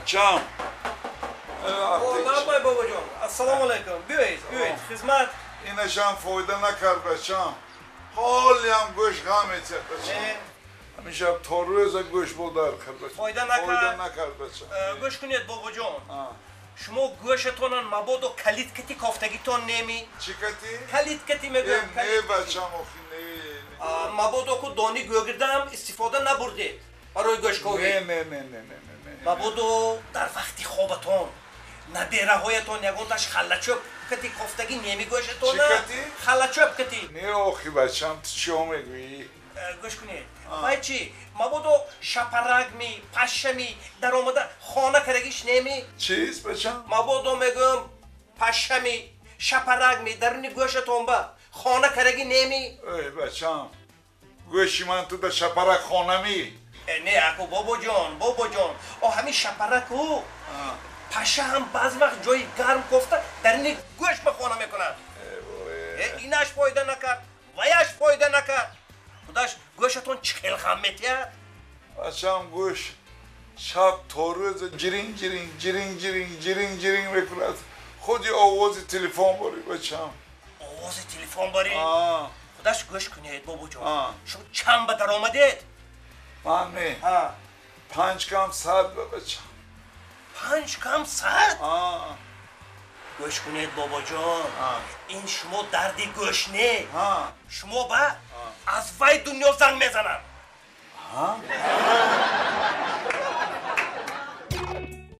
Бачам. Лаббай, бобоҷон, ассалому алайкум, биёед, биёед, хизмат. Инашам фоида накард, бачам. Ҳолиам гӯш ғам метиҳад, бачам. Ҳамин шаб то рӯза гӯш бо дард кард, бачам. Фоида накард? Фоида накард, бачам. Гӯш кунед, бобоҷон, шумо гӯшатонан мабодо калид кати кофтагитон неми? Чӣ кати? Калид кати мегӯям. Не, бачам, охи не. Мабодо ку дони гӯгирдам истифода набурдед барои гӯшковӣ? Не, не, не, не, не, не. Мабодо дар вақти хобатон набераҳоятон ягонташ халлачӯб кати кофтагӣ неми гӯшатона? Чӣ кати? Халлачӯб кати. Не, охи, бачам, ту чиҳо мегӯӣ? Гӯш кунед, вай чӣ, мабодо шапарагми, пашшами даромада хона карагиш неми? Чиз, бачам? Мабодо, мегӯям, пашшами, шапарагми даруни гӯшатон ба хона карагӣ неми? Эй, бачам, гӯши ман ту да шапарак хонами? Не, ако, бобоҷон, бобоҷон, о ҳамин шапараку паша ҳам баъзе вақт ҷои гарм кофта даруни гӯш ба хона мекунад. Инаш фоида накард, ваяш фоида накард. Худаш гӯшатон чӣ хел ғам метиҳад? Бачам, гӯш шаб то рӯза ҷиринг ҷиринг ҷиринг ҷиринг ҷиринг ҷиринг мекунад. Худи овози телефон борӣ, бачам. Овози телефон борӣ? Худаш гӯш кунед, бобоҷон, шумо чанд ба даромадед? Ман не, 5 кам 100, бачам. 5 кам 100? Гӯш кунед, бобоҷон, ин шумо дарди гӯш не, шумо ба аз вай дунё занг мезананд.